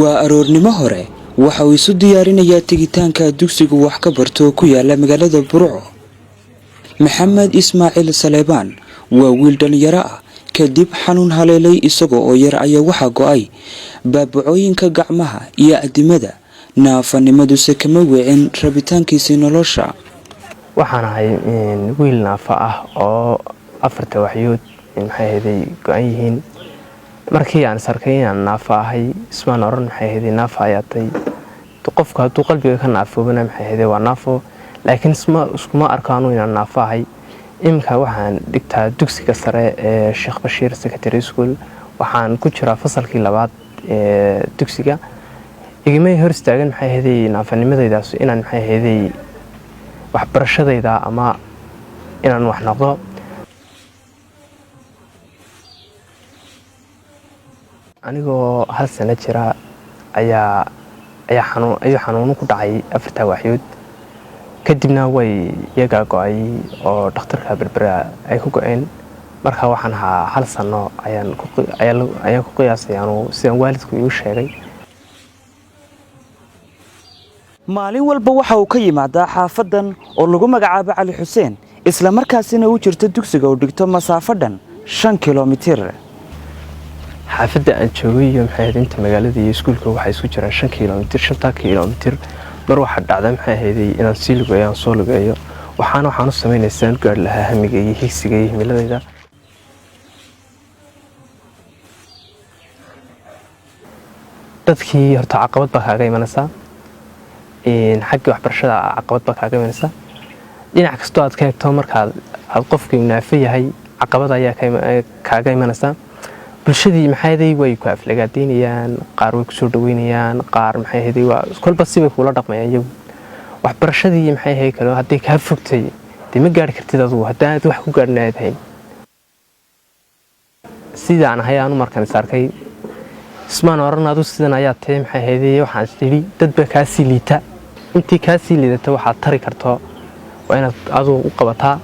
Waa aroornimo hore. Waxa uu isu diyaarinayaa tegitaanka dugsigu wax ka barto ku yaala magaalada Burco. Maxamed Ismaaciil Saleebaan waa wiil dhallinyaro ah. Kadib xanuun haleelay isaga oo yar ayaa waxaa go-ay baabacooyinka gacmaha iyo adimada. Naafanimaduse kama weecin rabitaankiisii nolosha. Waxaan ahay wiil naafa ah oo afarta waxyood, maxay ahayday, go-an yihiin. Markii aan is arkay inaan naafa ahay, ismaan oran, maxay ahayday, naafa ayaa tay. Qofku hadduu qalbiga ka naafoobana, maxay ahayday, waa naafo, laakiin iskuma arko anu inaan naafo ahay. Iminka waxaan dhigtaa dugsiga sare ee Sheekh Bashiir Secondary School. Waxaan ku jiraa fasalkii labaad ee dugsiga. Igimay hor istaagan, maxay ahayday, naafanimadaydaas inaan, maxay ahayday, waxbarashadayda ama inaan wax noqdo. Anigoo 1 sano jira ayaa ayaa xanuun ayuu xanuuno ku dhacay afartaa waxyood. Kadibna way iyagaa go-ay oo dhakhtarka Berbera ay ku go-een. Marka waxaan ahaa 1 sano ayaan ku qiyaasay anuu, sidaan waalidku iigu sheegay. Maalin walba waxa uu ka yimaadaa xaafadan oo lagu magacaabo Cali Xuseen, isla markaasina u jirta dugsiga uu dhigto masaafo dhan 5 kilomitir. Xaafadda aan joogay iyo, maxay ahayd, inta magaalada iyo iskuulka waxay isku jiraan 5 kilomitir. 5-taa kilomitir mar waxaa dhacda, maxay ahayday, inaan sii lugeeyo, aan soo lugeeyo. Waxaan u samaynaya sidaan u gaari lahaa hamiga iyo higsiga iyo himiladayda. Dadkii horta caqabad baa kaaga imanaysaa, xaggii waxbarashada caqabad baa kaaga imanaysaa. Dhinac kastoo aad ka eegto, markaad aad qofkii naafo yahay, caqabad ayaa kaaga imanaysaa. Bulshadii, maxay, way ku aflagaadeynayaan, qaar way kusoo dhaweynayaan, qaar, maxay ahayday, waa kolba sibay kuula dhaqmayaan iyagu. Waxbarashadii, maxay ahayd, kale hadday kaa fogtay, dee ma gaari kartid adugu haddaanad wax ku gaadhin aad hayn. Sidaan ahay aanu markaan is arkay, ismaan oran adu sidan ayaa tahay, maxay ahayday. Waxaan is idhi dad baa kaasii liita, intii kaasii liidata waxaad tari karto waa inaad adugu u qabataa.